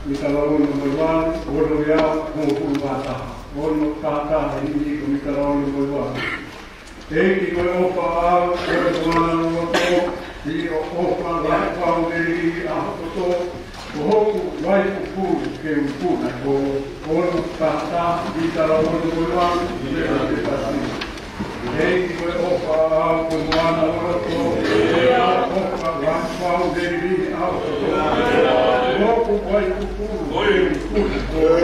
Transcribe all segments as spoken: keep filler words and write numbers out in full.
mita ono noa valu, ono ʻi ai, hongofulu mā taha. Ono taha taha, himi ko mita ono noa valu. ʻEiki ko e ʻofa ʻaʻau, ko e moana loto, ʻio ʻofa lahi fau lelei ʻa hoto, ko hoku vaipupulu ke u ikuna koe, ono taha taha, mita ono noa valu, mita ono noa valu. ʻEiki ko e ʻofa ʻaʻau, ko e moana loto, ʻio ʻofa lahi fau lelei ʻa hoto, ko hoku vaipupulu ke u ikuna koe.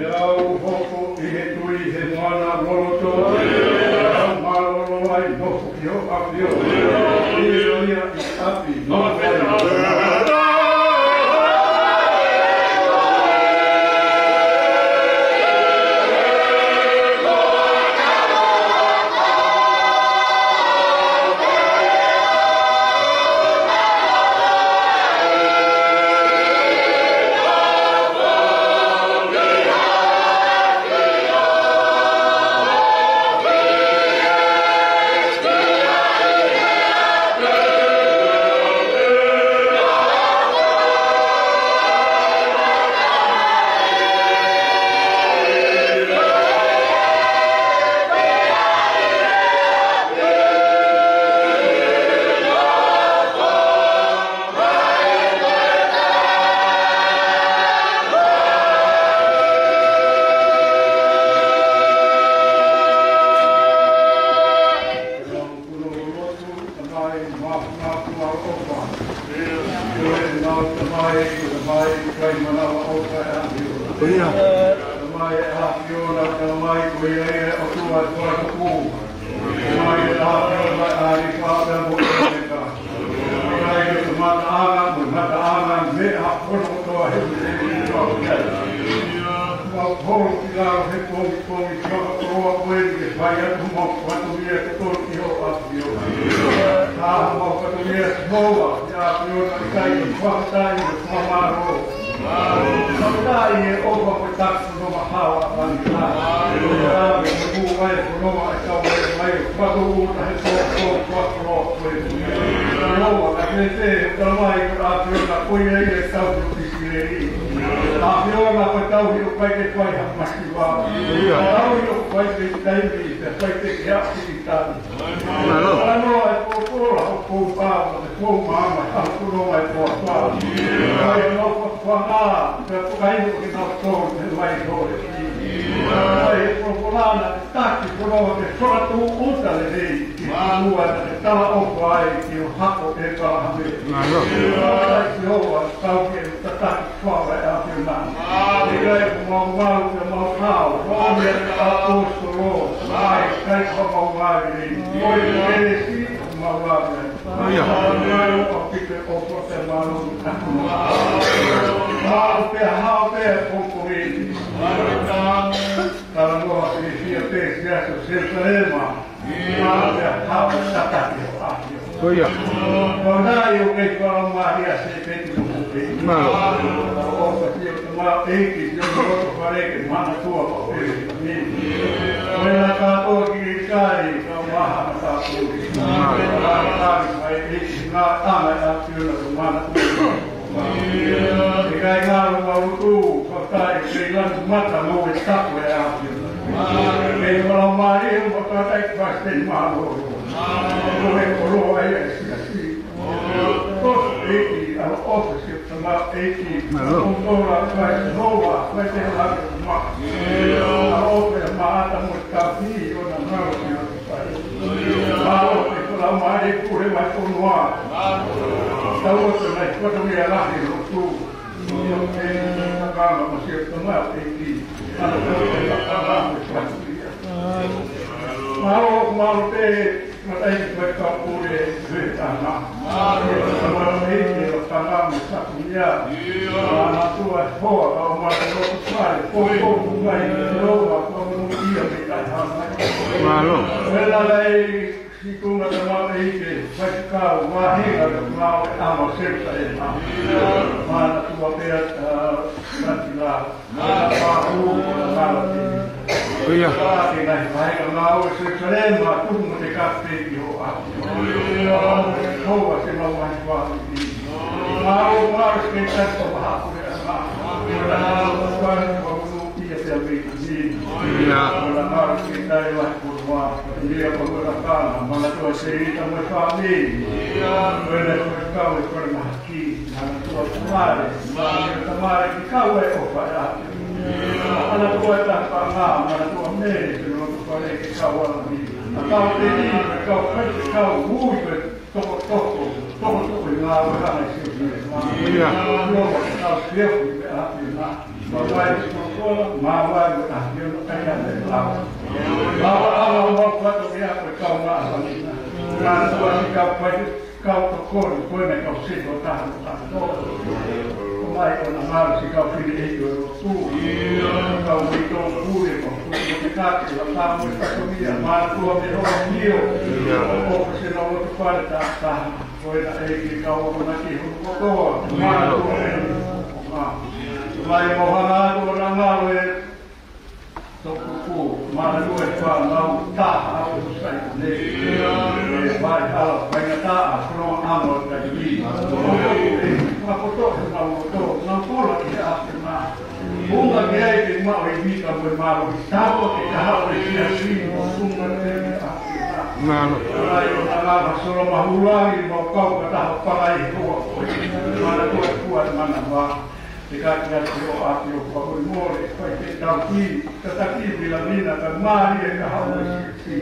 Ke u hoko ʻi he tui he moana loloto, ke u mālōlō ai nofo ki ho ʻAfio. ʻIo ia ʻi ʻapi, nofo ai. Tamai, mafu, mafu, mafu, ʻofa. Ko e mau Tamai, ko e Tamai, kai manava ʻofa ʻa e ʻAfio. ʻIo. Tamai ʻAfio, Tamai, ko ia ʻa e ʻOtua ʻo e tupu. Tamai ʻAfio, Tamai ʻa e ʻAlifa pea mo e ʻOmeka. Tamai ʻo e kamataʻanga, mo e ngataʻanga, meʻa hono kotoa he ʻEiki Sīsū. Mau Holo ki lalo he pongipongi, fakakoloa ko eni ke fai atu homau fatongia kotoa ki hoʻo ʻAfio. Ka homau fatongia ki hoʻo ʻAfio, ʻikai ke fakataʻi mo fakamālō. Fakataʻi e ʻofa mo e taki fononga hala ʻa Vani. Fakataʻi e fononga e kau mai mai, fakatūʻuta he pongipongi, fakakoloa ko eni. Fakakoloa ka te te, ka mai ko e ʻAfio, ko ia ia e tauhi ʻo ʻIsileli. ʻAfio, ko e tauhi ʻoku ʻikai ke fai ha masiva. Tauhi ʻoku fai pē taimi, pea fai pē ke aʻu ki taimi. Mālō. Talanoa e folofola ʻoku ou pau, ʻoku ou maama, ʻa e fononga e poapua. Fai ʻemau fakuanga, pea fakaino kinautolu mei he vai hole. Fai e folofola naʻe taki fononga ke fakatūʻuta lelei, ke ʻoua naʻa ke talaʻofa ai ki ho hako ʻĒpalahame. Mālō. Fakataʻi Sihova, tau ke tataki fala e ʻAfiona. ʻIkai ko mau mau, ke mau hao, ko e ʻaposetolo, ʻikai ko mau vale, ko e kelesi ko mau vale. ʻIo. Mau ʻaupito e ʻofa pea mālō. Mau pea hao pea koko hei. Talanoa fiefia pē siasi ʻo Selusalema. Mau pea hao e tataki ʻo e ʻAfio. Ko ia. Ko e nai ʻoku kei fakamālō ʻa Sēpeti mo Kupe. Mālō. ʻOfa siʻo Tamai ʻEiki, siʻo loto fale ke manatua ko e ʻEiki. Ko e nai kātoa ki he kai, kau maha na tāpuni. Mālō. Mālō mai ʻEiki, ngā ʻana e ʻAfio na ko manatua. ʻIkai ngalo mau lotu, fakataʻi ke lanu mata mo e tapu e ʻAfio. Ke fakamālō mo fakataʻi ke fai mālō. Ko e koloa ia e siasi. Ko e ʻEiki, ʻaloʻofa siʻo Tamai ʻEiki. Mālō. Ko e koloa, ko e koloa, ko e te laki ma. ʻAloʻofa e maʻata mo e kapi, ʻo na ngalo siʻo Mālō e koloa mai e pule mai fonua. Tau atu mai fatongia lahi lotu. ʻIo pē ni ka kama mo siʻo Tamai ʻEiki. Ano tau e kama mo fatongia. Mālō, mālō pē, matai ki fai ka pule, pule tana. Mālō e Tamai ʻEiki, o tana mo fatongia. Mālō tua e hoa, ka o mālō lotu fai, po po mai, loa, ka mo ia me kai hana. Mālō. Vela lai, Siʻi Kumu Tamai ʻEiki, faifekau, mahinga, ngāue ʻa Selusalema. Manatua pea, ʻa, Santila. Manatua pea, ʻa, Malaki. Ko ia. Ke ngaahi mahinga ngāue Selusalema, tuku mo te kape ki ho ʻAfio. Hoa te mau mahi fāmili. Mau, mau, ke kato maha pule ʻa ma. Mau, mau, mau, Ia pea mei Tini. Ia. Ko na ngaro ki tai la ko noa. Ia ko na kana, manatua se ita mo e fāmili. Ia. Ko e na ko e kau e ko e mahaki, manatua tamale. Ia tamale ki kau e ʻofa e ʻAfio. Ia. Manatua e tapanga, manatua mei, ke loto fale ke kau ala mi. A kau te ni, kau kai, kau ui, ko e Toko, toko, toko, toko, ʻi ngā ora ʻa e siʻi. Ia. Ia, ʻo, ʻa e siʻi, ʻa e ʻAfio na. Mavae siʻi kola, mavae mo e ʻAfio na kai ʻa e lau. Mavae ʻa e mau fatongia ko e kau ngā ʻa e na. Ngā tua siʻi kau fai, kau tokoni, ko e meʻa kau siʻi ko taha mo taha. Ko mai ko na ngā siʻi kau fili e ko e lotu. Ia. Kau ui tō pule, kau ui tō te kake, la kau mo e fatongia, mā tua me hoa mio. Ia. ʻO, ʻo, Senolo te fale ta ta. Ko e na e ki kau o na ki hoko kotoa. Mālō. Mālō. Mai mo hanga atu o na ngalo e toku ku. Mālō e whānau taha o sai nei. E vai hala whainga ta a kono amo ta ki. Makoto he mau koto. Nau kola ki a te mā. Unga ke ai ke maʻu e vika mo e mālohi tapa ke kaha o e siasi mo unga ke ai ke a. Ngalo. Ai o na ngā solo mahulangi mo kau ka taha parai hoa koe. Mana koe kua mana mā. Te ka ki atu o ʻAfio kua mo mole, fai te tau ki, ka taki vila vina ka mālie ka hau e siasi.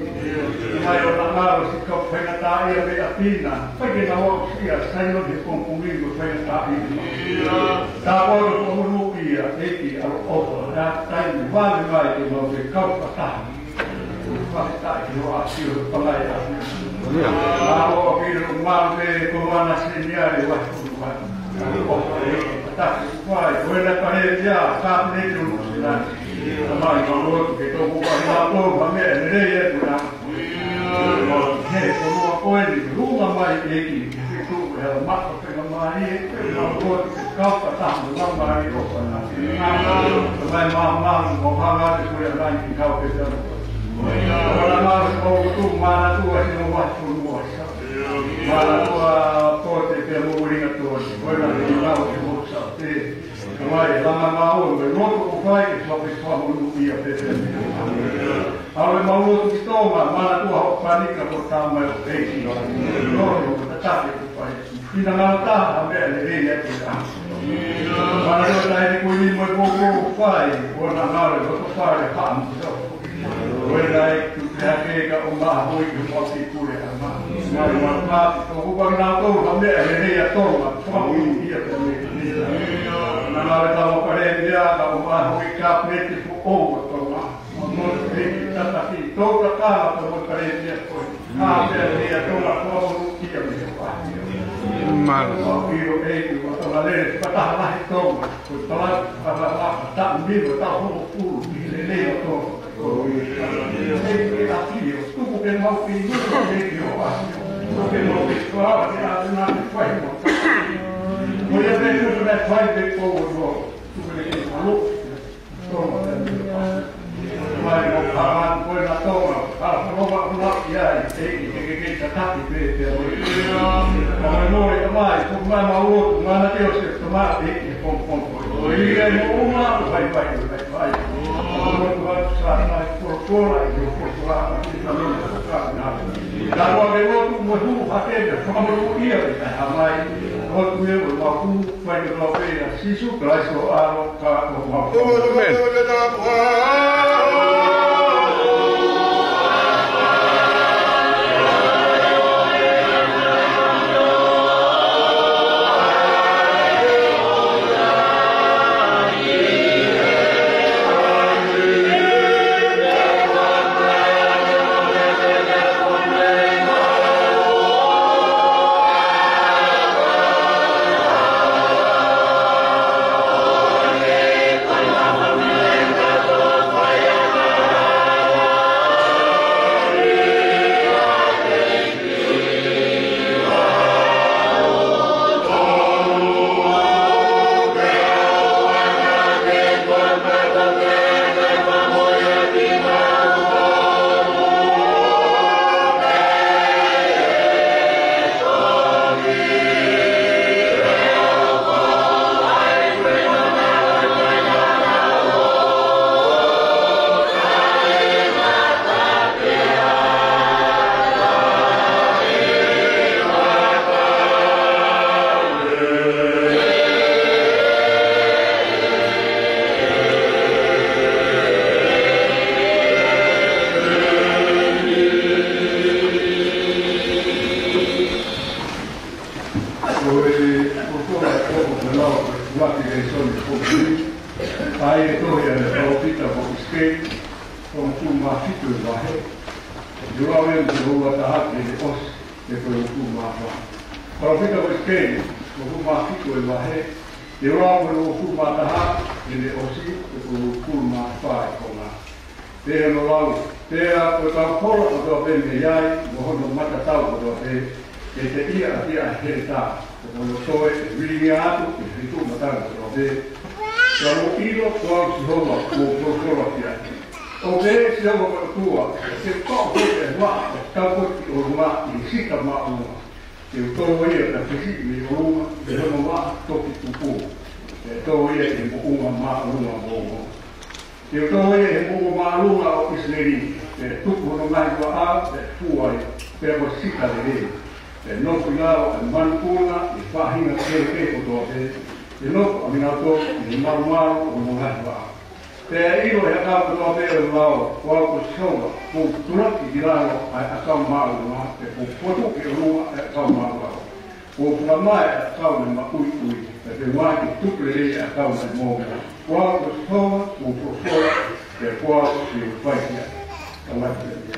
Mai o na ngā o si kau whainga tā ia me a pina, fai ke na wau sia, sai no he kongkongi mo whainga tā ia. Tāpau ko hono ia, ʻEiki, ʻaloʻofa, nā taimi vale mai ke mau te kau fakataha. Fakataha ki ho ʻAfio, pangai ʻAfio. Ia. Mālō ʻaupito, mālō pē ko mana seniale wa ko wa. ʻAloʻofa ʻEiki, fakataha ki fai, ko e na pare ia, ka ne te unu sila. Tamai, mau lotu ke tau kupa ki he ʻAlo, ha meʻa lelei atu na. He ko mua ko eni, luma mai ʻEiki, ke tuku e ala maka pe mai e, mau lotu ke kau ka taha mo lama ai o pana. Tamai, mau mau, mau hanga te kule anai ki kau ke tau. Ora mau se mau tu mana tua si no wa tu no wa sa. Mana tua pote pe mo ringa tua si. Ora ni mau ke mo sa te. Tamai, lama mau, me lotu ʻoku fai ke fai fai mo ia pe pe. ʻAlu e mau lotu ki Tonga, mana tua ho panika ko tamai o peiki. Lotu ko tatake ʻoku fai. Pina ngata ha meʻa lelei atu e ʻaho. Mana tua tahi ni ko ni mo e pōpō ʻoku fai, ʻo na ngalo e loto fale ha mo. Ko e nai tu te ake ka ʻo maʻa hoi ke mau ki kule a ma. Mai ma ka, ko kupa na to, ha meʻa lelei ʻa Tonga, ko mau ia te me. Na ngalo e tau pare ia, ka ʻo maʻa hoi ka peti ko o Tonga. Mo e tataki, tau ka ka, ka mo pare ia ko. Ha, pea ia Tonga, ko mau ia me. Mālō. Ko ʻilo ʻEiki, ko Tonga lele, pataha lahi Tonga. Ko Tonga, pataha lahi, ta milo, ta hono pulu, ki lele o Tonga. Ko ia, ʻEiki ʻa Fio, tuku ke mau ki nuna, ʻEiki ʻo Fio. Tuku ke mau ki tua, ke ʻa te na te fai mo. Ko ia pe tuku na fai pe ko o no. Tuku ke mau. Mai mo Tonga, ko e na Tonga, ka Tonga ʻoku na ia, ʻEiki, ke ke ke tataki pe, pe o. Ka mai mo e mai, ko mai ma o, ma na te o se tama, ʻEiki, pom, pom, pom. Ko ia mo uma, vai, vai, vai, vai. Ko e na sa, na, ko, ko, la, ko, ko, la, ko, ko, la, ko, ko, la. Ka ko ke mo tu mo tu, ha ke, mo tu ia, ha mai. Ko tu ia, mo tu, Fai ke tau pē ʻia Sīsū Kalaisi ko e ʻAlo ka ko e Maʻu. ʻĒmeni. Ko e ʻofa ʻa e ʻOtua ʻoku lau ʻa e lēsoni ko eni, ʻa e tohi ʻa e palōfita ko ʻIsikeli, ko e hongofulu mā fitu e vahe. Te u lau eni mei he ua taha ki he ʻosi, ʻe ko e hongofulu mā fā. Palōfita ko ʻIsikeli, ko e hongofulu mā fitu e vahe. Te u lau mei he hongofulu mā taha ki he ʻosi, ʻe ko e hongofulu mā fā e konga. Pea ʻoku lau, pea ko e kau fola kotoa pē mei ai, mo hono matatau kotoa pē, ʻe teʻia ʻaki ʻa e heletā, ko hono toe ʻe vilingia atu ki he tuʻumatanga kotoa pē. Pea mou ʻilo, ko au Sihova, kuo u folofola ki ai. ʻOku pehē ʻe Sihova ko e ʻOtua, te u toʻo ʻa e vaʻa ʻo e taupotu ʻi ʻolunga ʻi he sita māʻolunga. Te u toʻo ia ʻo tafisiʻi mei ʻolunga, ʻi hono vaʻa toki tupu. Te u toʻo ia ʻi he moʻunga māʻolunga ʻo Moʻunga. Te u toʻo ia ʻi he moʻunga māʻolunga ʻo ʻIsileli, pea tuku hono ngaahi vaʻa, pea fua ia, pea ko e sita lelei. Pea nofo ʻi lalo ʻa e manupuna, ʻi he faʻahinga kehekehe kotoa pē, pea nofo ʻa kinautolu ʻi he malumalu ʻo hono ngaahi vaʻa. Pea ʻilo ʻe he ʻakau kotoa pē ʻo e lao, ko au ko Sihova, kuo u tulaki ki lalo ʻa e ʻakau māʻolunga, pea kuo u fotu ki ʻolunga ʻa e ʻakau māʻulalo. Kuo u fakamaʻa ʻa e ʻakau ne maʻuiʻui, pea te u ʻai ke tupu lelei ʻa e ʻakau ne moʻui. Ko au ko Sihova, kuo u folofola, pea ko au te u fai ki ai. Ka mate pē ia.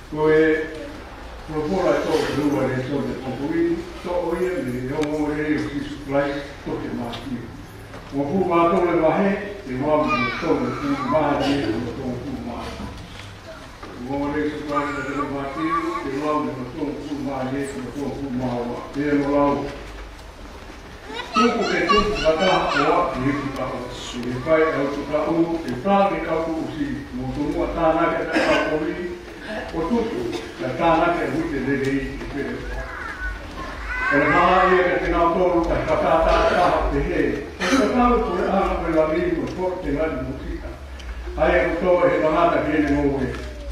Ko e folofola ʻe toko ua ʻo e lēsoni ʻo e pongipongi ni, toʻo ia mei he ongoongolelei ʻo Sīsū Kalaisi tohi ʻe Mātiu. Uofulu mā tolu e vahe, ʻe ua mei hono tolungofulu mā ua ki hono tolungofulu mā ua. Ongoongolelei ʻo Sīsū Kalaisi tohi ʻe Mātiu, ʻe ua mei hono tolungofulu mā ua ki hono tolungofulu mā ua. Pea mo e lau. Tuku ke tupu fakataha ʻo aʻu ki he utu taʻu. Ke fai ʻa e utu taʻu, ke tā ke kau tuʻusi, mo tomuʻa tānaki ʻa e kau kovi, ʻo tutu, kae tānaki ʻa e uite lelei ke pele. ʻE hā ia kiate kinautolu, kae fakatātā ʻo pehē, ʻE tatau ko e ʻanga ʻo e Lami mo e foʻi tengaʻi mōsita. ʻA ia ʻoku tō ʻe he tangata ki heʻene ngoue,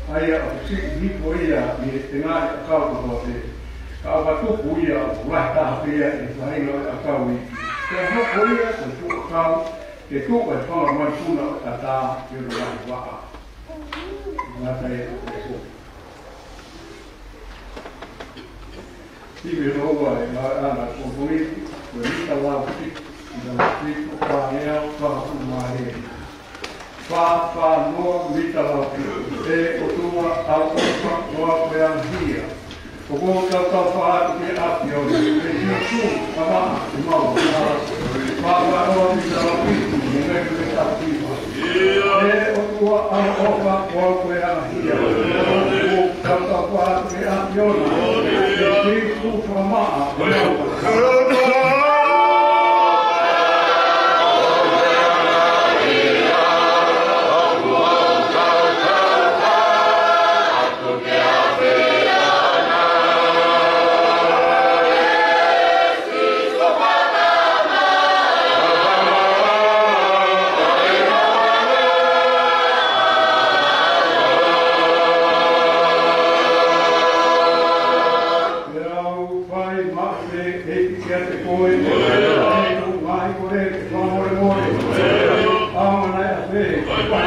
ʻa ia ʻoku siʻi hifo ia mei he tengaʻi ʻakau kotoa pē. Ka ʻoka tupu ia ʻoku lahi taha pē ia ʻi he faʻahinga ʻo e ʻakau iiki. Pea hoko ia ko e fuʻu ʻakau, ke tuʻu ʻi he fanga manupuna ʻo e ʻatā, ʻi hono ngaahi vaʻa. Ngata e ʻo e Siʻi Sihova ʻi he ʻaho ni, ko e mita lau fitu, mita lau fitu, fā ngeau, fā ngeau. Fā, fā noa, mita lau fitu. ʻE ʻOtua, ʻaloʻofa, ko au ko e anga hia. ʻOku ou tautau fakataha atu ki he ʻAfiona, ʻe Sīsū, Tamai, ʻi he ʻaho ni. Fā, fā noa, mita lau fitu, mo e mita lau fitu. ʻE ʻOtua, ʻaloʻofa, ko au ko e anga hia. ʻOku ou tautau fakataha atu ki he ʻAfiona, ʻe Sīsū, Tamai, ʻi he ʻaho ni. Pea u fai maʻu pē ʻEiki kiate koe, ʻe ʻeku ngaahi kole ke fakamolemole, ʻaonga naʻe ʻafē ke fai.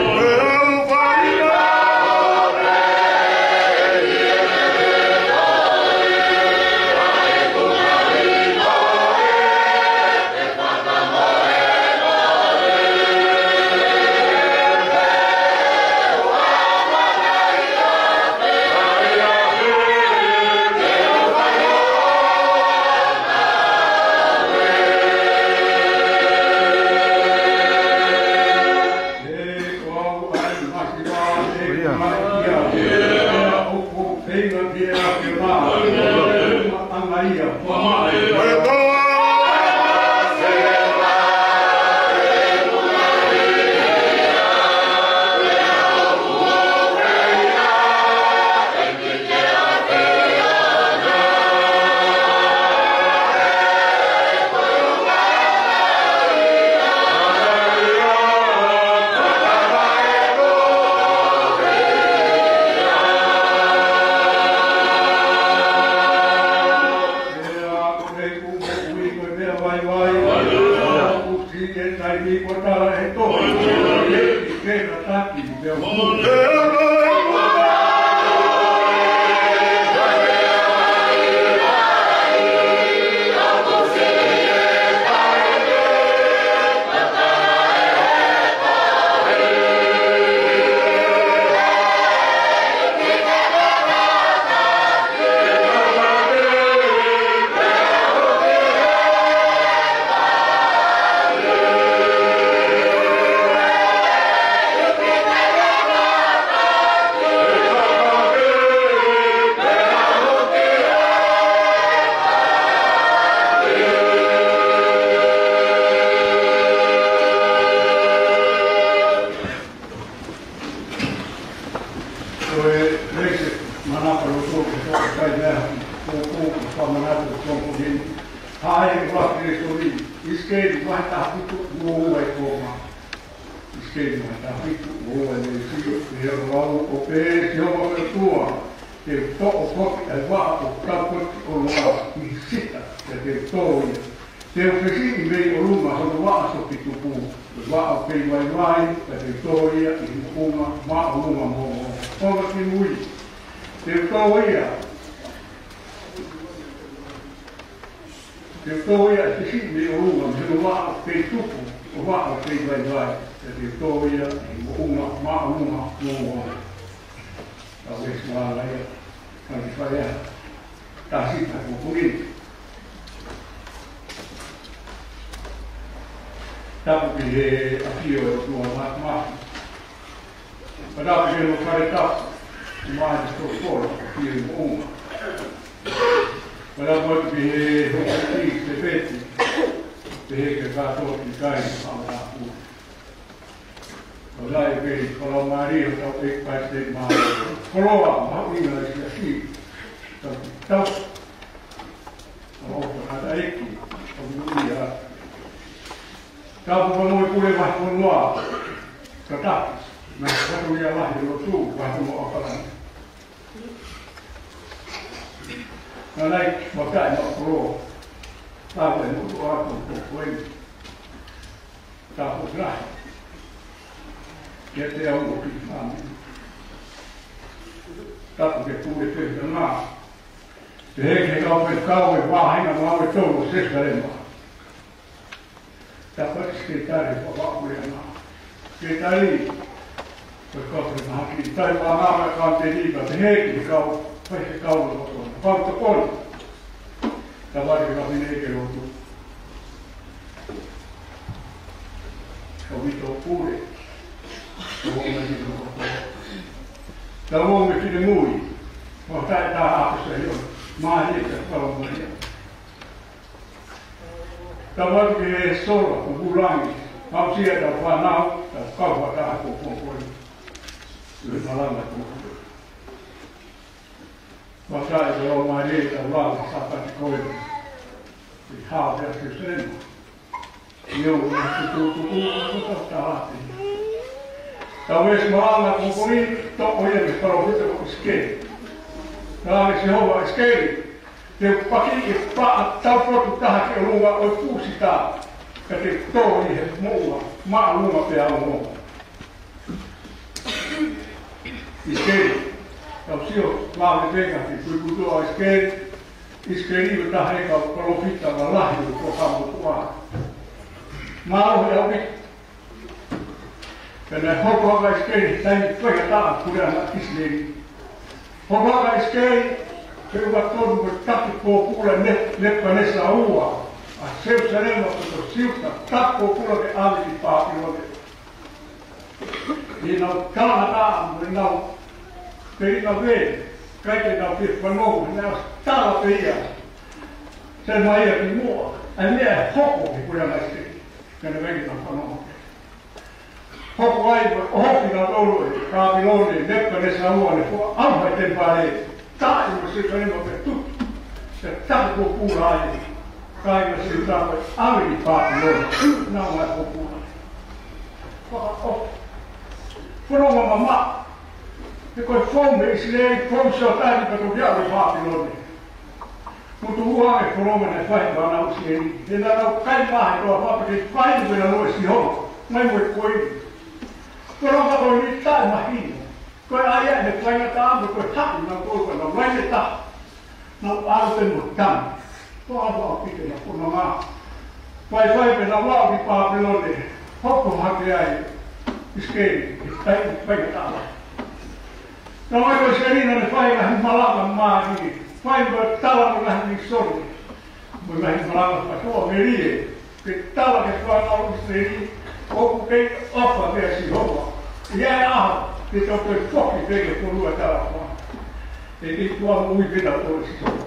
Ko e veesi manako loto ko e fai mea ki he pōpō ko e fakamanatu ko e pongipongi ni. Hā e ua Kalaisi, ʻIsikeli vahe taha fitu, ua ua e koma. ʻIsikeli vahe taha fitu, ua ua e veesi, ʻe lau ʻo pehē, Sihova ko e ʻOtua, te u toʻo foki ʻa e vaʻa ʻoku tau foki ʻi ʻolunga ʻi Sita, pea te u tō ia. Te u fesiʻi mei ʻolunga hono vaʻa sopi tupu, ko e vaʻa ʻoku kei vaivai, pea te u tō ia ʻi he moʻunga māʻolunga mo e moʻunga kimui. Te u tō ia, te u tō ia ʻe fesiʻi mei ʻolunga mei hono vaʻa ʻoku kei tupu, ko e vaʻa ʻoku kei vaivai, pea te u tō ia ʻi he moʻunga māʻolunga mo e moʻunga. Ka ʻoku ʻi ai e sila ia, ka ʻi ai e fai ia. Tasi ta ko kuni. Tapu ki he ʻafio ʻa e ʻOtua Māfimafi. Pea tapu ki he fale tapu, mo e folofola ʻoku ʻafio ʻi muʻa. Pea tapu ki he houʻeiki, Sēpeti, pehē ki he kātoa ʻikai ʻa e ʻaho. Ko e lahi pē ʻa e faingamālie ʻo tau ʻEiki Palesiteni Māfimafi. Koloa mahuʻinga ʻa e Siasi. Tau, tau. ʻOfa ʻa e ʻEiki, ʻoku ui ā. Tapu mo e Pule Vahefonua. Ka tapu, mo e Fatongia Lahi ʻo e Lotu, Vahefonua ʻAokalani. Naʻe ʻikai ke fakaʻi mo koloa. Tapu mo e ʻOtua ko e ko e. Tapu lahi. Kiate au mo e kiʻi fāmili. Tapu ki he Pule Fefine. Pehē ki he kau faifekau ʻo e vāhenga mo e tolu ʻo Selusalema. Tapu ki he Sekelitali Fakapuleʻanga. Sekelitali, ko e kau faifekau mahaki. Tauhi Vāhenga mo e Kauniteli, pea pehē ki he kau faifekau ʻo e kau tokoni. Tapu ki he Kapineti ʻo e Lotu. Kau Vito Pule. Kau Vito Pule. Kau Vito Finemui. Mo e taʻe ta ʻapisaio. Mālie e kau malia. Tapu ki he sola, ko Vulangi. Aʻusia ʻetau fānau, ʻetau kau fakataha ko Pongkoi. Ue malanga ko. Maka e tau mālie ʻetau lava Sāpate ko eni. ʻI he hao pea Selusalema. ʻIo, ʻi he tutuku, ko tau tālati. Tau ʻEiki Māfimafi ko eni, toʻo ia mei he palōfita ko ʻIsikeli. Tala ʻe Sihova ʻIsikeli, te u paki e paʻa taupotu taha ki ʻolunga ʻo e pusita. Ka te u tō ʻi he moʻua, māʻolunga pea ongo. ʻIsikeli, tau sio, mālie pē ka te puiputu ʻa ʻIsikeli, ʻIsikeli ʻo taha e kau palōfita lalahi ʻo e Fuakava Motuʻa. Mālohi ʻaupito. Pea naʻe hoko ʻa ʻIsikeli, taimi faingataʻa ʻo e puleʻanga ʻIsileli. Hoko ʻa ʻIsikeli, pea ʻoku tonu mo e taki pōpula Ne-, Nepukanesa ua, ʻa Selusalema ko Siuta, taki pōpula ke ʻave ki Pāpilone. ʻI heʻenau talangataʻa mo ʻenau pehē naʻe ʻikai ke nau fie fanongo, naʻe tala pē ia. Sai mai ia ki muʻa, ʻa e meʻa ʻe hoko ki he puleʻanga ʻIsileli. Ka naʻe ʻikai ke nau fanongo. Hoko ai, ʻo hoki nautolu ʻe Pāpilone, Nepukanesa ua, ne fua ʻauha e temipale. Taʻi mo Selusalema pea tutu. Pea taki pōpula ai. Kāinga Siuta pea ʻave ki Pāpilone. Nau mai pōpula. Fakaʻofa. Fononga mamaʻo. He ko e fou mei ʻIsileli, fou Sioatani pea toki aʻu ki Pāpilone. Motuʻa e fononga naʻe fai ʻe he fānau ʻIsileli. He naʻa nau kai mahe toa papa ke fai mo e naʻe ʻosi hoko. Mai mo e koini. Fononga ko eni taʻemahino. Ko e ʻai ʻa e faingataʻa mo e ko e haʻu nautolu ka nau laine taha. Nau ʻalu pē mo tanu. Ko ʻalu ʻaupito ʻenau fononga. Faifai pē nau aʻu ki Pāpilone. Hoko hake ai ʻIsikeli, ʻi he taimi faingataʻa. Naʻe ʻai ko ʻIsikeli naʻa ne fai e ngaahi malanga mālie. Fai mo e tala mo e ngaahi mīsoni. Mo e ngaahi malanga fakatoʻa melie. Ke tala ki he fānau ʻIsileli, ʻoku kei ʻofa pē ʻa Sihova. ʻI he ʻaho, te tau toe foki pē ki he fonua talaʻofa. ʻE kei tuʻa moʻui pē nautolu ʻe Sihova.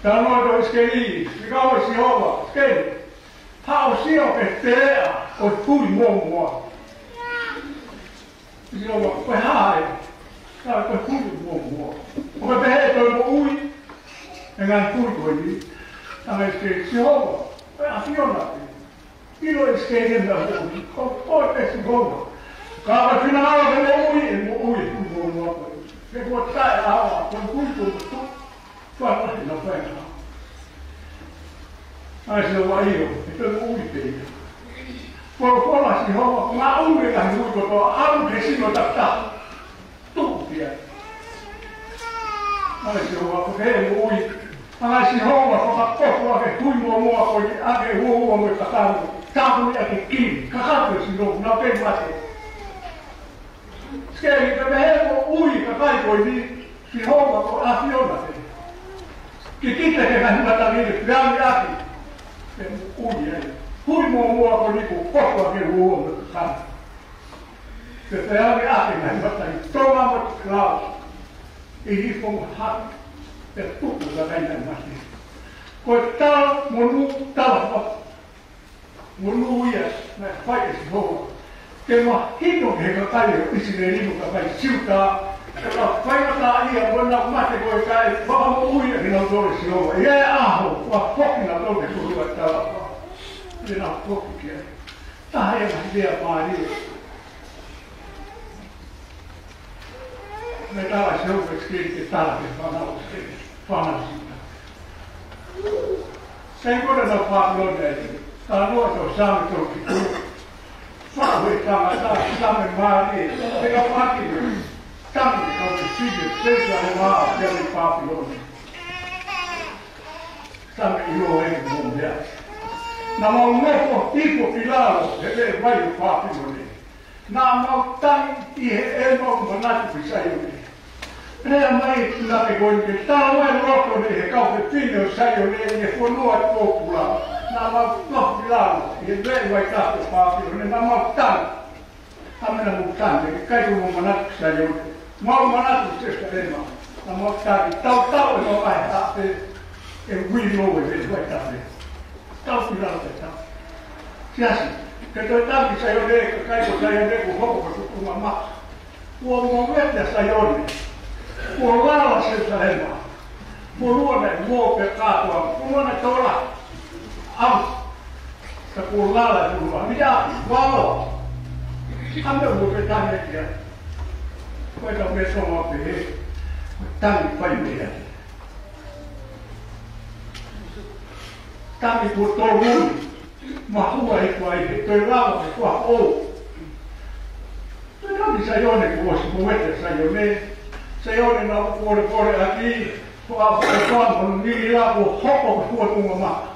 Talanoa atu ʻa ʻIsikeli, fekau ʻe Sihova, ʻIsikeli, haʻu ʻo sio ki he teleʻa ʻo e hui mōmoa. Sihova, ko e hā ē? Ka ko e hui mōmoa. ʻOku ke pehē ʻe toe moʻui e ngaahi hui ko eni? Talaange ʻe Sihova, ko e ʻAfiona pē. ʻIlo ʻe ʻIsikeli e meʻa moʻui. Ko koe pē Sihova. Ka ko e finangalo ke moʻui, ʻe moʻui e hui mōmoa ko ē. He kuo taʻeʻaonga, ko e hui ko e motu. Fakaʻosi na fai na. ʻAi Sihova ʻio, ʻe toe moʻui pē ia. Folofola ʻa Sihova, ngaʻunu e ngaahi hui kotoa, ʻalu ki he sino takitaha. Tuku pē ia. ʻAi Sihova, ko e moʻui. ʻAi Sihova, fakakofu ʻa e hui mōmoa ko ē, ʻa e uoua mo e kakano. Tāpuni ʻa e kili, kakato e sino, naʻa ke mate. Ke li pehē mo ui kakai ko eni, Sihova ko e ʻAfiona pē. Kikite ki he ngaahi matangi ni, feangi ʻaki. Pea mo ui ai. Hui mo mua ko eni kuo kotoa ke uo mo kakana. Pea feangi ʻaki e ngaahi matangi, tonga mo e tokelau. ʻI he fonga hake. Pea tupu e kakai naʻe mate. Ko e tala monū, tala monū ia naʻe fai ʻe Sihova ke mahino ki he kakai ʻo ʻIsileli mo e kakai Siuta, ʻa e faingataʻaʻia mo ʻenau mate ko ē kae fakamoʻui ʻa kinautolu ʻe Sihova. ʻI he ʻaho, ʻoku foki kinautolu ki he kotoa ʻo e talaʻofa. Te nau foki ki ai. Taha ia e ngaahi lea mālie. Naʻe tala ʻe Sihova kia ʻIsikeli ke tala ki he fānau ʻo ʻIsileli, fānau Siuta. Sai ko ē naʻa nau Pāpilone ai, talanoa ʻa e Saame tolu fitu. Faʻu ʻe he tangata, Saame mālie, pea ka paki, tangi ki he kau fefine, Selusalema, pea mei Pāpilone. Saame ʻiloa ʻe he moʻui meʻa. Naʻa mau nofo hifo ki lalo he veʻe vai ʻo Pāpilone. Naʻa mau tangi ʻi heʻemau manatu ki Saione. Lea mai e punake ko eni ke tau ʻi loto ni he kau fefine ʻo Saione ʻi he fonua ʻo e pōpula. Naʻa mau nofo ki lalo ʻi he veʻe vai tapu ʻo Pāpilone. Naʻa mau tangi. Ka meʻa naʻa mau tangi, ʻikai ke mau manatu ki Saione. Mau manatu ki Selusalema. Naʻa mau tangi, tautau ʻemau ʻahiʻahi pē, ʻe uino e veʻe vai tape. Tau ki lalo pē tau. Siasi, ke toe tangi Saione, kakai ko Saione, kuo hoko ko e tuʻunga maka. Kuo movete ʻa Saione. Kuo lala Selusalema. Fonua naʻe mō pea kātoa. Fonua naʻe tō lahi. ʻAu. Ka kuo lala e fonua. Mita, vao. Ka meʻa ʻoku ou tangi ki ai. Ko e tau meʻa Tonga pehē. Ko e tangi fai meʻa. Tangi kuo tōmui, mahua ʻi he kuai he toe lava ke kuaʻo. Toe tangi Saione kuo ʻosi movete Saione. Saione naʻa ku polepole ʻaki, ko e ʻaho ko e mono nili la kuo hoko ko e tuʻunga maka.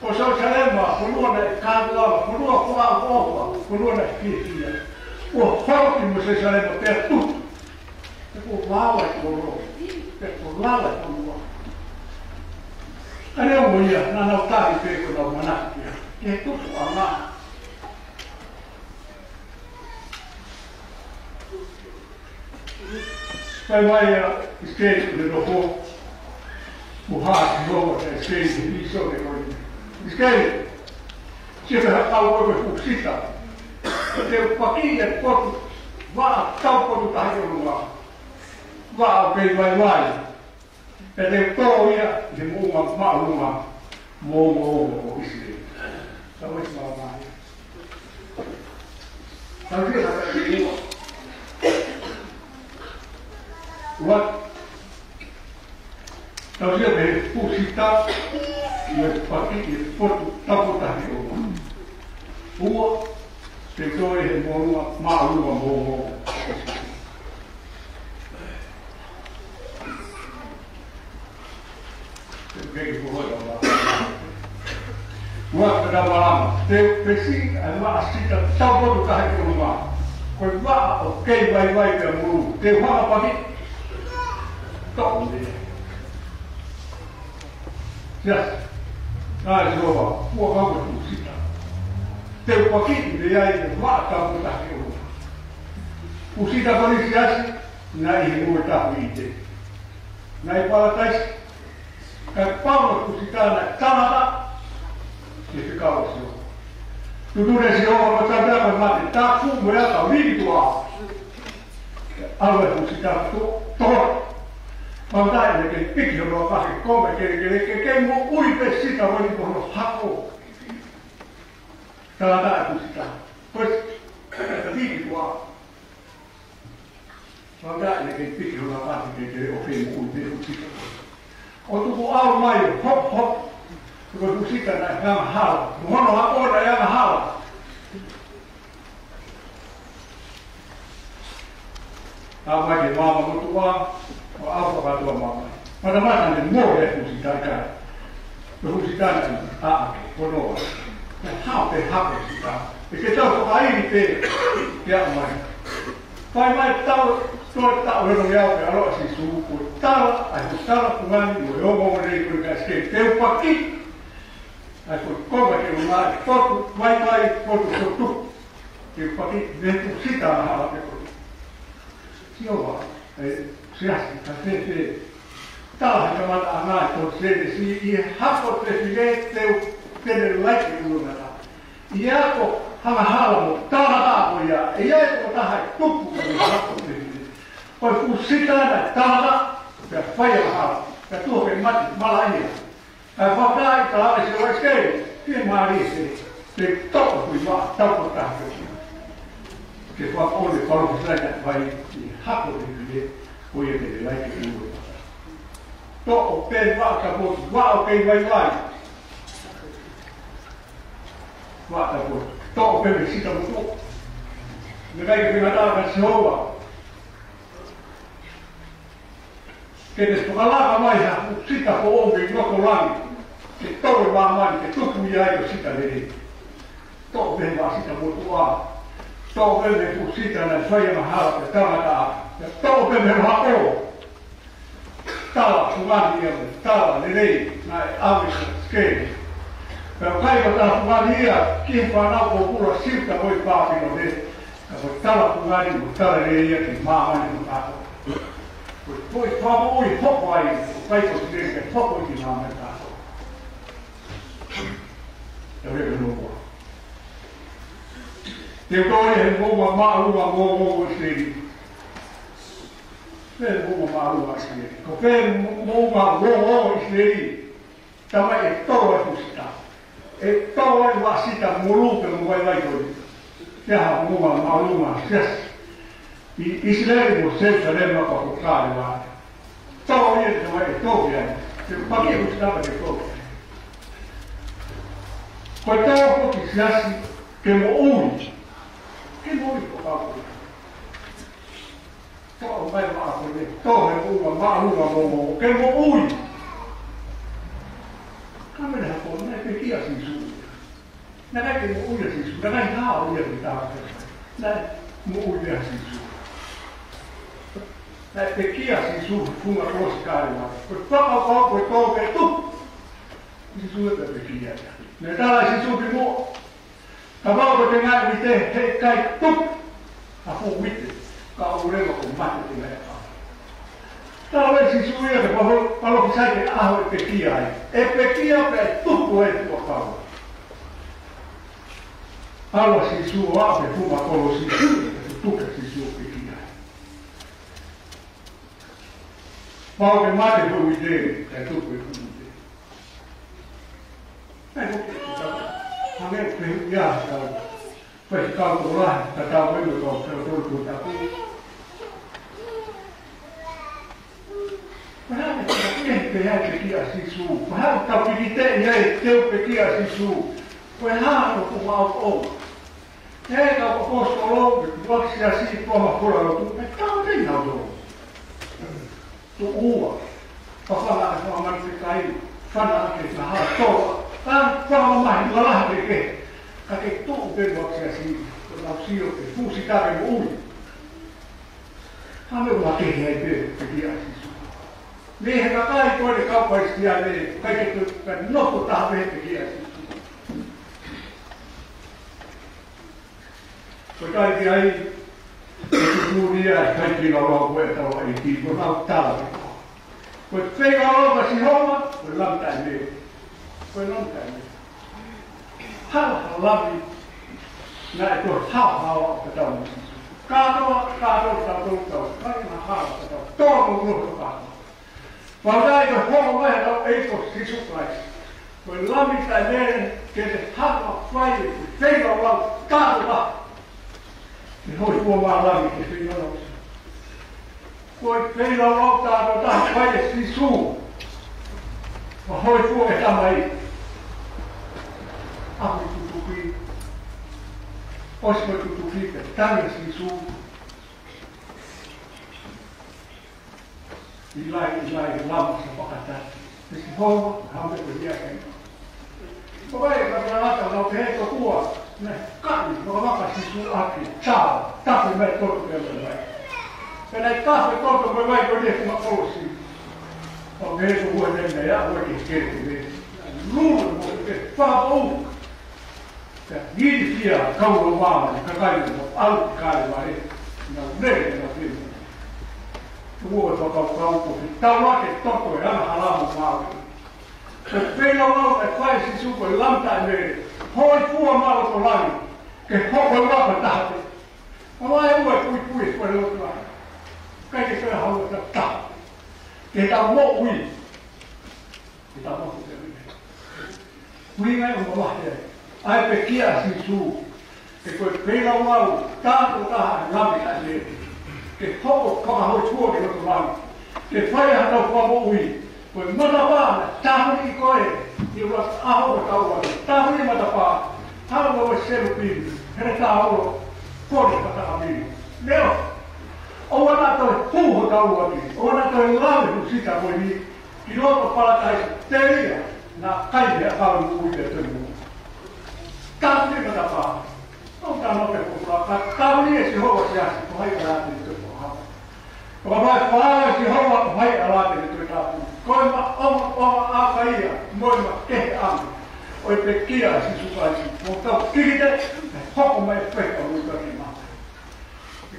Ko Selusalema, fonua naʻe kātoa, fonua kuo ʻofa, fonua naʻe fiefia. Kuo hoko mo Selusalema pea tupu. Pea kuo vao e kolo, pea kuo lala e fonua. Ka neongo ia, naʻa nau tali pē ko ʻenau manatu ki ai. Ki he tupuʻanga. Fai mai ʻa ʻIsikeli ʻi he nofo, mo hā Sihova kia ʻIsikeli he vīsone ko eni. ʻIsikeli, sio ki he haʻu ko ē ko e fuʻu sita. Te u pakiʻi e potu vaʻa taupotu tahi ʻolunga. Vaʻa ʻoku kei vaivai. Pea te u tō ia ʻi he moʻunga māʻolunga moʻungaʻolunga ʻo ʻIsileli. Tau ʻi māmani. Tau ʻi māmani. Ua. Tau ʻi he fuʻu sita, ʻi he pakiʻi e potu taupotu tahi ʻolunga. Ua. Te u tō ia he moʻunga māʻolunga moʻungaʻolunga. Te u kei ko hola ma. Ua ka malama. Te u pesi ai vaʻa sita taupotu tahi ʻolunga. Ko e vaʻa ʻoku kei vaivai pea mulu. Te u hanga paki. Tau ne. Yes. ʻAi, Sihova, ua kau ka fuʻu sita. Te u pakiʻi mei ai e vaʻa taupotu tahi ʻolunga. Fuʻu sita ko eni Siasi, naʻe ʻi he Ngoue Tapu ʻi ʻĪteni. Naʻe ʻi Palataisi, kae pau e fuʻu sita naʻe tangata, ke fekau ʻa Sihova. Tutu ne Sihova ko e tangata ko e mate, taku mo e aka lili tuʻa. ʻAlu e fuʻu sita to, to. Pau naʻe kei piki hono aka he konga kelekele, ke kei moʻui pē sita wani ko hono hako. Tangata e fuʻu sita. Ko e lili tuʻa. Pau naʻe kei piki hono aka he konga kelekele ʻo kei moʻui pē fuʻu sita. ʻO tuku ʻalu mai, hop, hop. Ko e fuʻu sita naʻe angahala. Mo hono hako naʻe angahala. Aʻu mai ki he maama motuʻa, ʻo aʻu fakatuʻa mai. Matamata ne mohe e fuʻu sita ʻikai. Ko e fuʻu sita naʻe ʻā ake, ko noa. Naʻe hao pē hao e sita. ʻE ke tau fakaili pē, ke aʻu mai. Fai mai tau, toe tau he longi au pe aloa Sīsū, ko e tala, ʻa e tala fungani, mo e ongoongolelei ko e kaske, te u paki, ʻa e ko e konga ke unga, ʻe potu, vai vai, potu, potu. Te u paki, me tu sita na hala pe ko. Sio va, e, siasi, ka te te. Tala he kamata ʻana ʻi he tohi Sēnesi, ʻi he hako te file te u tene laiki ʻulungaanga. ʻI he ako angahala mo tala ko ia, ʻe ʻi ai e tokotaha ʻe tupu ʻi he hako te file. Ko e fuʻu sita ʻana ʻe tala, pea fai angahala, pea tuʻu ke mate, malaʻia. ʻA e fakaʻi tala ʻe se waisei, ke mālie se, te toʻo kui ma, tau ko tahi. Ke fakaʻole palōfisai ʻa e fai, ʻi he hako te file, ko ia te le laiki ʻulungaanga. Toʻo pē vaʻa tapotu, vaʻa ʻo kei vaivai. Vaʻa tapotu. Toʻo pē mei sita motuʻa. Meʻa ʻikai ke fengata ka Sihova. Ke te fakalaka mai ha fuʻu sita foʻou mei loto langi. Ke tolo māmani, ke tupu ia ʻi he sita lelei. Toʻo pē vaʻa sita motuʻa. Toʻo pē mei fuʻu sita naʻe fai angahala pe tangata. Toʻo pē mei loto. Tala fungani ia mo e tala lelei naʻe ʻave ʻe Sikeli. Pea ʻoku ʻikai ko e tala fungani ia ki he fānau pōpula Siuta mo e Pāpilone, ka ko e tala fungani mo e tala lelei ia ki māmani mo tautolu. Ko e, ko e fakamoʻui hoko ai, ʻoku ʻikai ko Sikeli ka hoko ki māmani mo tautolu. Te u lea ki he moʻunga. Te u tō ia he moʻunga māʻolunga ʻo, ʻo, ʻo ʻIsileli. Pea moʻunga māʻolunga ʻIsileli. Ko pea mo-, moʻunga ʻo, ʻo ʻIsileli. Tamai ʻe tolo e fuʻu sita. ʻE tolo e vaʻa sita molu pea mo vaivai ko ia. Pea ha moʻunga māʻolunga siasi. ʻI ʻIsileli mo Selusalema ka ko kāle vā. Tolo ia te tamai ʻe tolo ia. Te paki e fuʻu sita pea te tolo. Ko e tau ko ki siasi ke moʻui. Ke moʻui ko pau ko ia. Toʻo mai maʻa ko eni, toʻo he moʻunga māʻolunga mo, mo, ke moʻui. Ka mene hako, naʻe pekia Sīsū. Naʻe ʻikai ke moʻui ʻa Sīsū, naʻe ʻikai hao ia ki taha. Naʻe moʻui ʻa Sīsū. Naʻe pekia Sīsū, funga kolosi Kalevale. Ko e fakakaukau, ko e tō ke tupu. Sīsū ʻe pekia ia. Naʻe tala Sīsū ki muʻa. Kapau ko e tengaʻi uite, heʻikai tupu ha fuʻu uite, ka ʻoku leva ko e mate tengaʻi ʻakau. Tala ʻe Sīsū ia ke palo-, palōfisai ki he ʻaho ʻe pekia ai. ʻE pekia pea ʻe tupu ai e fuʻu ʻakau. ʻAlu ʻa Sīsū ʻo aʻu ki he funga kolosi, ʻe tutuki ʻa Sīsū ʻo pekia ai. Pau ke mate e fuʻu uite, kae tupu e fuʻu uite. Naʻe ʻikai ke tau. Hangē ko e fehuʻi ia ʻa e kau faifekau tokolahi, ka tau ʻi he kau faifekau tokolahi. Ko e hā e meʻa ʻe pekia ai ʻa Sīsū? Ko e hā e tau piki te ia ʻe teu pekia ʻa Sīsū? Ko e hā e ʻoku mau ʻo. He kau ʻaposetolo, mo e kau siasi, kau mafola lotu, mo e kau tei nau tō. Tuʻu ua, fafanga ʻa e fanga manu fekai, fana ʻa e kaha toa, ka fakamamahi lalahi kehekehe, ka ke tuʻu pē mo e kau siasi, ko e lau sio ke fusi ka ke moʻui. Ka me ua kehe ai pē, pekia ʻa Sīsū. Mei he kakai ko eni kau Kalisitiane, ʻikai ke toe, ka nofo taha pē he pekia ʻa Sīsū. Ko e kai ki ai, ko e tuʻutuʻuni ia, kai ki laulau ko e tau ai ki, ko nau tala ki ko. Ko e fei laulau ka Sihova, ko e lami taʻemele. Ko e lami taʻemele. Hala, hala lami, naʻe ko e hala, hala ʻo ka tau mo Sīsū. Kātoa, kātoa, kātoa, kātoa, kai hala, hala, kātoa, tō no no kātoa. Vakai ko e hoko mai ʻa e ʻEiki ko Sīsū Kalaisi. Ko e lami taʻemele ke te hanga fai e feilaulau tākotaha. Ke hoi ua mā lami ke feilaulau. Ko e feilaulau tākotaha fai ʻe Sīsū. Ko hoi ua e tamai. Ahu tutuki. ʻOsi ko e tutuki ke tangi Sīsū. ʻIlai, ʻilai, lama Sāpakata. Te Sihova, hame ko ia kai. Ko vai, ka tangata, nau pehē tokua. Naʻe kaʻi, makamaka Sīsū ʻaki, tā, tafe mai toto pea mo e vai. Pea naʻe tafe toto mo e vai ko eni he funga kolosi. ʻO ke he ko ua nei, ʻa ua ke ke ke. Lulu mo ke fakaʻu. Pea ilifia kau Loma mo e kakai mo ʻalu ki Kalevale. Naʻa nau lele naʻa nau. Tuku e fakakaukau ko e taua ke toto e angahala mo Maui. Ko e feilaulau naʻe fai ʻe Sīsū ko e Lami Taʻemele, hōifua māloto langi, ke hoko e uafa taha pē. Ka ʻoku ʻi ai e ua e puipui e falelotu lahi. ʻIkai ke fai ha uafa taha pē. Ke tau moʻui. Ke tau moʻui. Ui ngai o mamahi ai. ʻA e pekia ʻa Sīsū. He ko e feilaulau, tāpuaki ʻa e Lami Taʻemele. Ke hoko fakahōifua ki loto langi. Ke fai ha tau fakamoʻui. Ko e matapā, tāpuaki ko ē. ʻI ua ʻaho ko tau ua. Tāpuaki matapā. Hau ua selu pini. Here tau ua. Kore ka takamini. Leo. ʻOua naʻa toe hū hotau ua ki. ʻOua naʻa toe lave husita ko eni. Ki loto Palataisi, telia, naʻa kai he ʻakau moʻui pea toe moʻui. Tāpuaki matapā. ʻOku tau noa pē ko e fua, ka tāpuaki ʻe Sihova siasi, ko hai ʻe ʻalu atu ʻi he fua hapa. Ko e fua ʻe Sihova, ko hai ʻe ʻalu atu ʻi he fua hapa. Ko e maʻongoʻonga ʻa ia, mo e makehe ʻa ia. ʻO e pekia ʻa Sīsū Kalaisi, ʻoku tau kikite, ʻe hoko mai pē ʻa e moʻui taʻengata.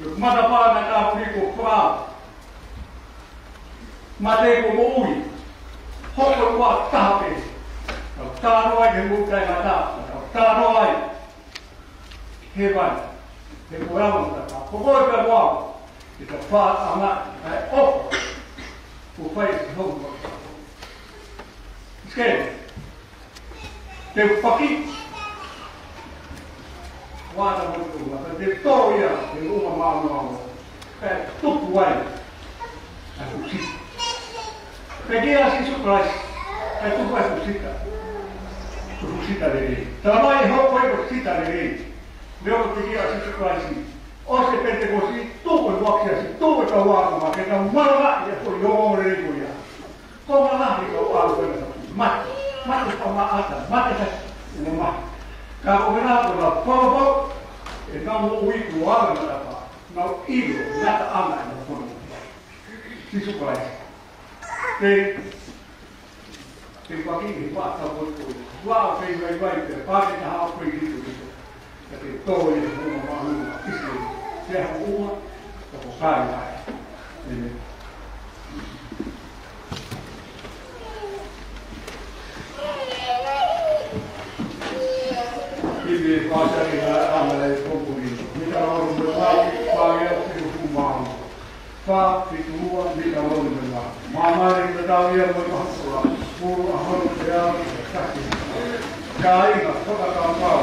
Ko e matapā naʻe tāpuaki ko e fua. Mate ko e moʻui. Hoko e uafa taha pē. Tau talanoa ai ki he moʻui taʻengata. Tau talanoa ai. He vai. He ko e anga ʻo e matapā. Ko koe pea mo au. Ke tau fakaʻaongaʻi ʻa e ʻofa. Ko e fai e hoko. Sikeli. Te u paki. Ua ta mo tu ma, te to ia, te u ma ma ma. Pea tupu ai. ʻA e husita. Pekia ʻa Sīsū Kalaisi. Pea tupu ai husita. Ko e husita lelei. Talamai ʻe hoko ai ko e husita lelei. Leo ko e pekia ʻa Sīsū Kalaisi. ʻOsi e Penitekosi, tuʻu e uakiasi, tuʻu e kau ako ma, ke tau malanga ʻi he foʻi ongoongolelei ko ia. Ko e malahi ko e ʻalu ko ena mate, mate fakaʻata, mate fakaʻata. Ka ko e meʻa ko ena pōpō, ʻenau moʻui ko e anga matapā, nau ʻilo, ngataʻanga ʻenau fono. Sīsū Kalaisi. Te, te paki he pata ko e ko. Ua o fei vai vai, te paki taha o fei hito hito. Ka te tō ia mo ma ma ma kisi. Te ha ua, ka ko kai mai. ʻĒmeni. Ivi fāsari na ama e pōpuli. Mita oro mo e mau, fāngeau fitu hongofulu mā ua. Fā, fitu ua, mita oro mo e mau. Māmani ko e tau ia mo e maha kura. Pulu ʻaho ni pea, kasi. Kāinga, fakakaukau.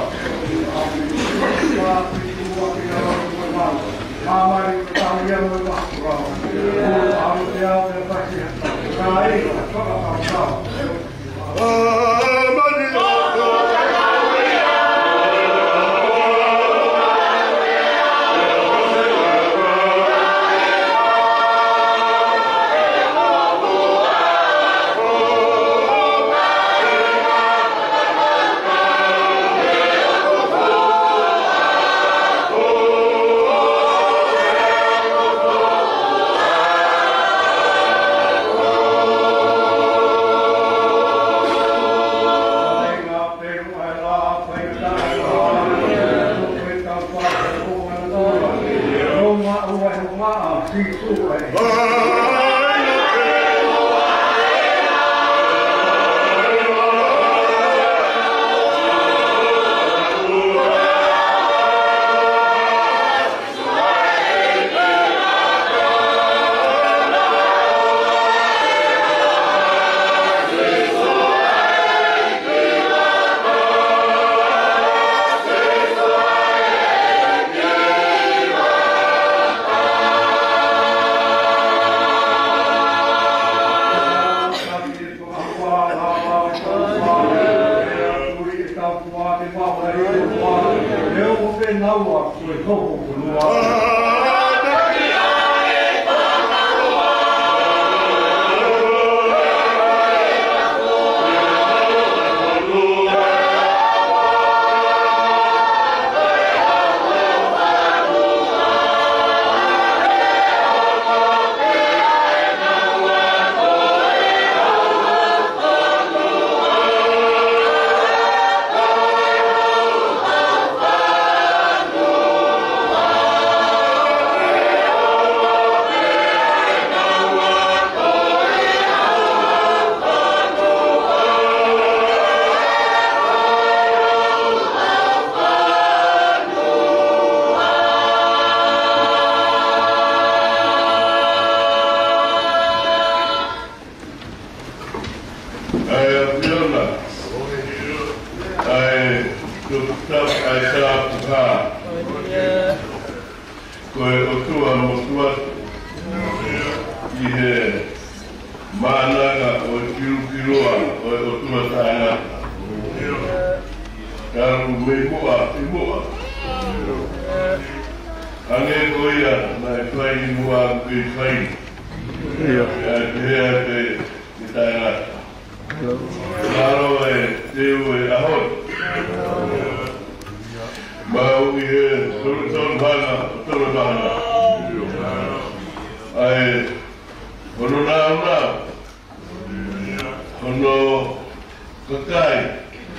Fā, fitu ua, mita oro mo e mau. Māmani ko e tau ia mo e maha kura. Pulu ʻaho ni pea, kasi. Kāinga, fakakaukau. Tau ʻai tau puha. Ko e ʻOtua motuʻa ʻi he maʻananga ʻo e kilukiloa ʻo e ʻOtua taʻengata. Talu mei muʻa ʻi muʻa. Hangē ko ia naʻe fai ʻi muʻa ʻoku kei fai. ʻIo. Pea pehē ʻa e pehē ʻi taʻengata. Mālō e teu e ʻaho ni. Mau ʻi he tolutolu hanga ʻo tolutolu hanga. ʻA e hono nāunau, hono kakai,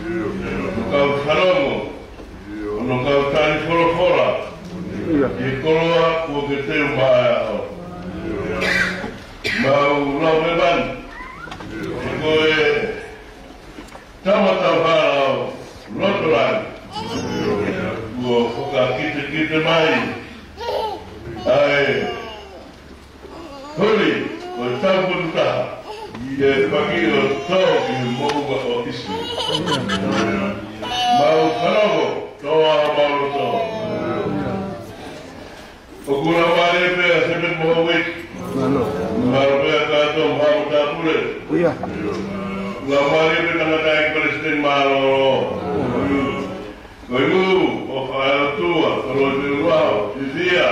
hono kau fanongo, hono kau tali folofola, ʻi he koloa kuo ke teu mai ʻa e ʻaho. Mau lau hēvani, he ko e tama tau hala ʻo loto langi, kuo fakakitekite mai ʻa e holi ʻo e tau potu taha, ʻi he paki ʻo tō ki he moʻunga ʻo ʻIsileli. Mau fanongo, tō ʻa mau loto. ʻOku laumālie pē ʻa Sēpeti Mohouiki. Mālō. Mālō pē ʻa Kato Mahamoto Tapule. ʻIo. Laumālie pē tangataʻeiki palesiteni mālōlō. Ko e ngū ʻo e ʻOtua, ko Lotelu Lao, Sisia.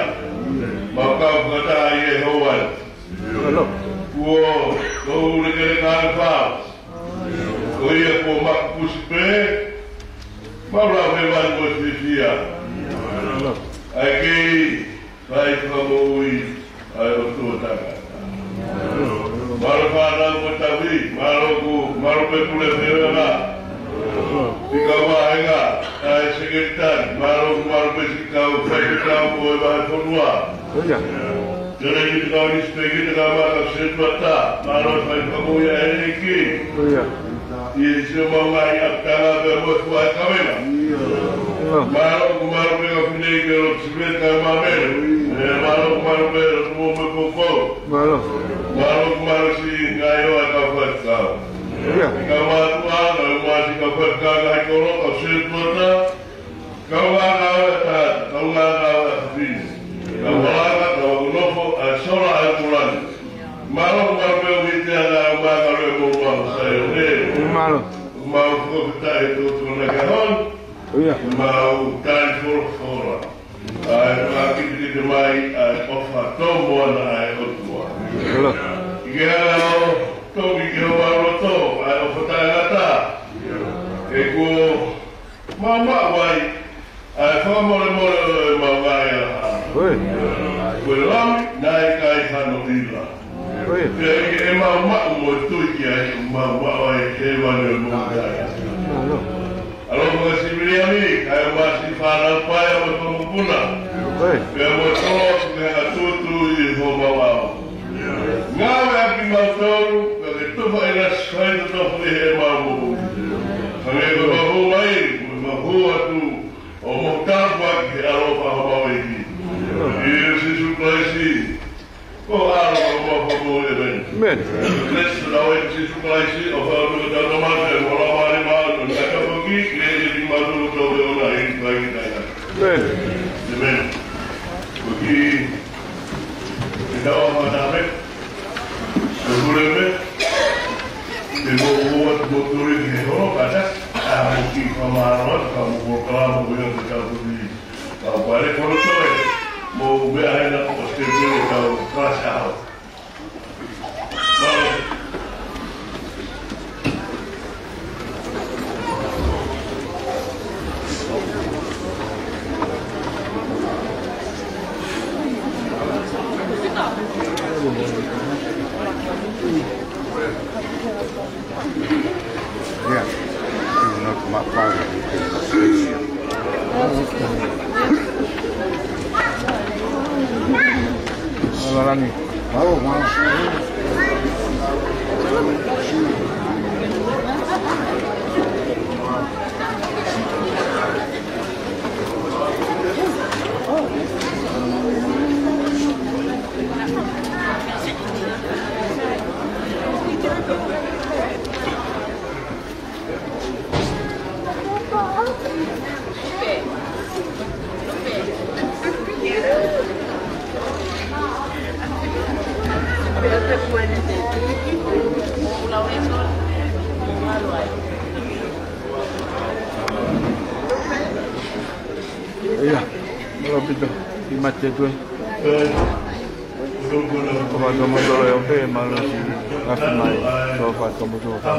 Mau kau fakataha ʻi he ʻaho ni. Mālō. Kuo tau lekeleka ʻa e fā. Ko ia kuo makupusi pē, mau lau hēvani mo e fiefia. ʻA e kei fai fakamoʻui ʻa e ʻOtua taʻengata. Mālō fānau mo tauhi, mālō ʻoku, mālō pē pule fēfē na. Fika vāhenga, ʻa e sekelitali, mālō ʻoku, mālō pē siʻi kau faifekau ʻo e vahefonua. ʻIo. Tele ki te kau nisipeki, te kau maka setuata, mālō fai fakamoʻui ʻa e ʻEiki. ʻIo. ʻI he sio mau ngaahi ʻapitanga pea mo e fua e kavena. ʻIo. Mālō ʻoku, mālō pē kau fineʻeiki ʻo e lotu siveti kae māmele. ʻE, mālō ʻoku, mālō pē lotu mo e poupou. Mālō. Mālō ʻoku, mālō siʻi ngaahi hoa kau faifekau. ʻIo. Kau mātuʻa, kau masi kau faifekau ngaahi kolo, kau setuata. Kau ngāngāue ʻa e tangata, kau ngāngāue ʻa e fefine. Kau malanga, kau ako nofo, ʻa e sola ʻa e ʻapi langi. Mālō, mālō pē ʻoku ʻiate au ngāue ʻa e moʻunga ʻo Saione. Mālō. Mau fakafetaʻi ʻi he tōtōna ke hon. ʻIo. Mau tali folofola. ʻA e fakakitekite mai, ʻa e ʻofa tō moana ʻa e ʻOtua. ʻIo. ʻI he ʻaho, toki ke homa loto, ʻa e ʻofa taʻengata. ʻE kuo maumau ai, ʻa e fakamolemole ʻo e mau ngaahi ʻaha. ʻOi. Ko e Lami naʻe ʻikai hano ʻila. ʻOi. Pea ʻi heʻemau maʻu mo e tui ki ai, ʻoku mau maʻu ai e hēvani ʻo e moʻui taʻengata. Mālō. ʻAloʻofa kia Siviliami, kae ʻumaʻā siʻi fānau paea mo e fanga mokopuna. ʻOi. Pea mo e koloa ʻoku ke hanga ʻo tuʻutuʻuni ʻi homau ʻao. Ngāueʻaki kimautolu, kae ke tufa ʻi he ngaahi faitotofu ʻi heʻemau moʻui. Hangē ko ʻemau hū mai, mo ʻemau hū atu, ʻo mau tāpuaki he ʻaloʻofa ʻa homau ʻEiki. ʻIa Sīsū Kalaisi, ko e ʻAlo ʻo homau Fakamoʻui, ʻēmeni. ʻĒmeni. Kalaisi, ʻa e ʻEiki Sīsū Kalaisi, ʻofa ʻa e ʻOtua ko e Tamai, mo e Laumālie Māʻoniʻoni, ʻa e tapuaki, ke ʻiate kimautolu kotoa pē ʻo ngaahi ʻaho ni. ʻĒmeni. ʻĒmeni. Ko e kiʻi Ke tau ʻamanaki pē, ʻe pule pē, te mou ō atu mo tuli ki he holo, kātaki, ʻa mo kiʻi fakamālō atu, ka mo polokalama ko ia ke tau tuli, tau pale kono toe, mo meʻa hena ko e step ʻo tau kalasi ʻaho. Mālō. Yeah, you know, my father. Mālō, Langi. Mālō, mālō. Mālō ʻaupito, ʻi mate tu e. Ko fa tomo tolo e ope, mālō siʻi afi mai, ko fa tomo tolo fa.